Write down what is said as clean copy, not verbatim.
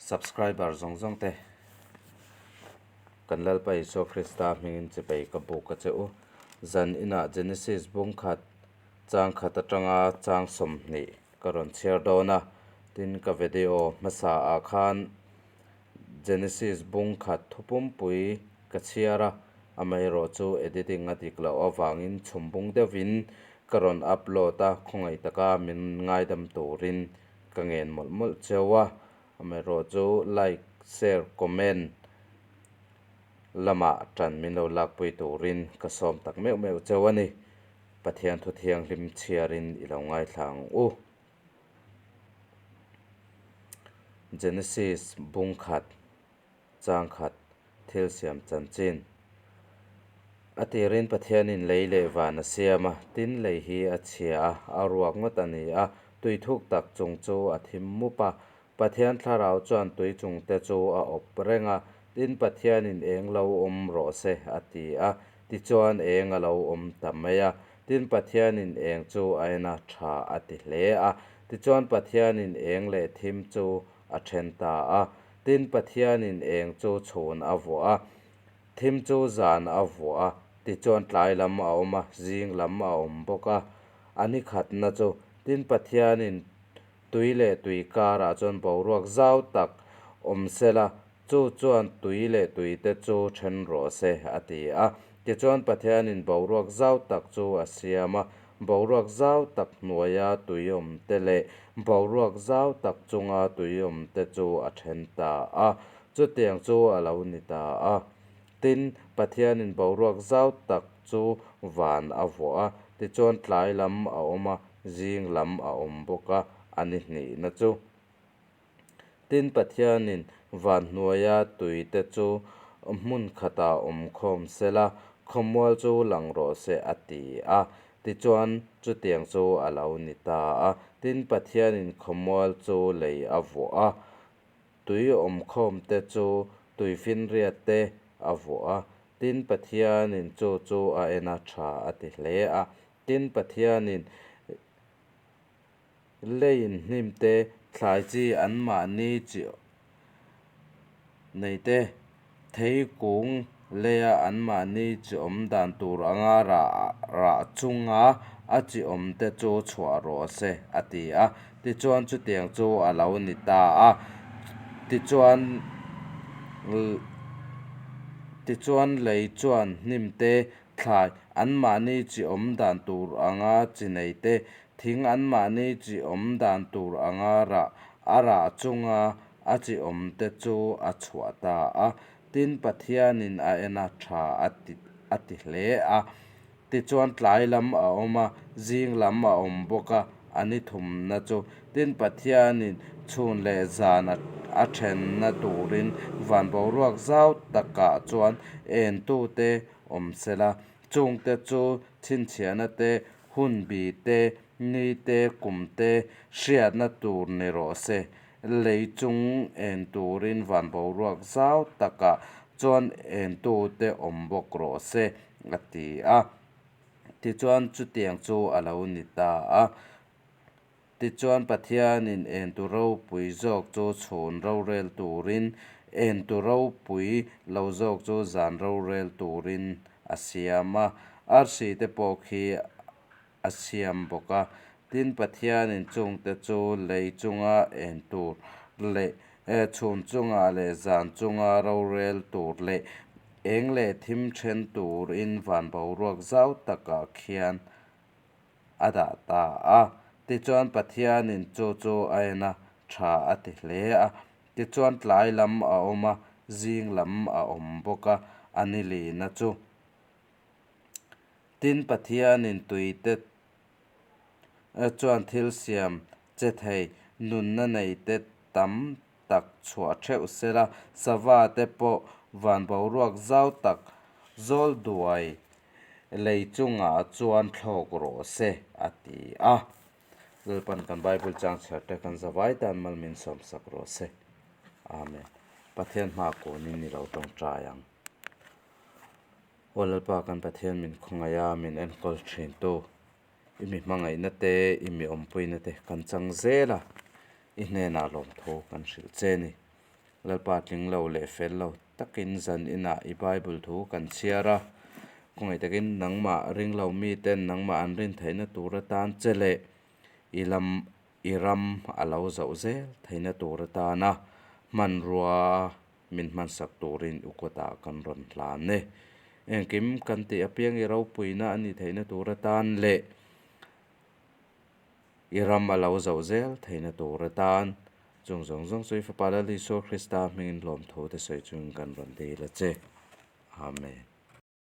Subscriber zawng zawng te kan Lalpa Isua Krista hmingin chipei ka buk a che u. Zan inah Genesis bung khat chang khat atanga chang 20 ka rawn chhiar dawn a, tin ka video hmasa ah khan Genesis bung khat thupumpui ka chhiar a, amaherawh chu editing a dik loh avangin chhum bung deuhin ka rawn upload a, khawngaih taka min ngaidam turin ka ngen mawlh mawlh cheu a, amaherawh chu like, share, comment lamah tan min lo lakpui turin ka sawm tak meuh meuh cheu a ni. Pathian thu thianghlim chhiarin i lo ngaithla ang u. Genesis bung khat, chang khat, thil siam chanchin. A tirin Pathianin lei leh van a siam a, tin lei hi a chhia a, a ruak ngawt a ni a, tui thuk tak chung chu a thim mup a. Pathian thlarau chuan tui chung te chu a awp reng a, tin Pathianin eng lo awm rawh se a ti a, tichuan eng a lo awm ta mai a. Tin Pathianin eng chu a en a, tha a ti hle a. Tichuan Pathianin eng leh thim chu a then ta a. Tin Pathianin eng chu chhun a vuah a, thim chu zan a vuah a, tichuan tlai lam a awm a, zing lam a awm bawk a. A ni khatna chu, tin Pathianin tui leh tui karah chuan boruak zau tak awm sela, chu chuan tui leh tui te chu then rawh se, a ti a. Tichuan Pathianin boruak zau tak chu a siam a, boruak zau tak hnuaia tui awm te leh boruak zau tak chunga tui awm te chu a then ta a. Chutiang chu a lo ni ta a. Tin, Pathianin boruak zau tak chu van a vuah a, tichuan tlai lam a awm a, zing lam a awm bawk a, a ni hnihna chu. Tin, Pathianin van hnuaia tui te chu hmun khatah awm khawm sela, khawmual chu lang rawh se a ti a. Tichuan, chutiang chu a lo ni ta a. Tin, Pathianin khawmual chu lei a vuah a, tui awm khawm te chu tuifinriat te a vuah a. Tin, Pathianin chu chu a en a, tha a ti hle a. Tin, Pathianin Leiin hnim te, thlai chi anmahni chi nei te, thei kung leia anmahni chi awm dan tur anga rah rah chunga a chi awm te chu chhuah rawh se, a ti a. Tichuan chutiang chu a lo ni ta a. Tichuan tichuan lei chuan hnim te, thlai anmahni chi awm dan tur anga chi nei te, Thing anmahni chi awm dan tur anga rah a rah chunga a chi awm te chu a chhuah ta a. Tin, Pathianin a en a, tha a ti a ti hle a. Tichuan tlai lam a awm a, zing lam a awm bawk a, a ni thumna chu. Tin, Pathianin chhun leh zan a a thenna turin van boruak zau takah chuan entute awm sela, chungte chu chhinchhiahna te Hun bi te, ni te, kum te hriatna tur ni rawh se. Lei chung en turin van boruak zau takah chuan entute awm bawk rawh se, a ti a. Tichuan chutiang chu a lo ni ta a. Tichuan Pathianin entu ropui zawk chu chhun rorel turin, entu ropui lo zawk chu zan rorel turin a siam a. Arsi te pawh khi a siam bawk a. Tin, Pathianin chungte chu lei chunga en tur leh chhun chungah leh zan chunga rorel tur leh eng leh thim then turin van boruak zau takah khian a dah ta a. Tichuan Pathianin chu chu a en a, tha a ti hle a. Tichuan tlai lam a awm a, zing lam a awm bawk a, a ni lihna chu. Tin, Pathianin tuite chuan thil siam che thei nunna neite tam tak chhuah theuh sela, sava te pawh van boruak zau tak zawl duai lei chungah chuan thlawk rawh se, a ti a. Lalpan kan Bible chang chhiar te kan zavai tan mal min sawmsak rawh se. Amen. Pathian hma kunin i lo tawngtai ang. Aw Lalpa kan Pathian min khawngaih a, min enkawl thin tu. I mi hmangaihna te, i mi awmpuina te kan chang zel a, i hnenah lawmthu kan hrilh che ni. Lalpa tling lo leh fel lo takin zan inah i Bible thu kan chhiar a, khawngaih takin nangmah ring lo miten nangmah an rin theihna tur atan che leh i lam i ram a lo zauh zel theihna tur atana hmanrua min hmansak turin u kawtah kan rawn hlan e. Engkim kan tih apiang i ropuina a nih theihna tur atan leh i ram a lo zauh zel theihna tur atan chung zawng zawng chu i Fapa Lal Isua Krista hmingin lawmthu te sawi chungin kan rawn dil a che. Amen.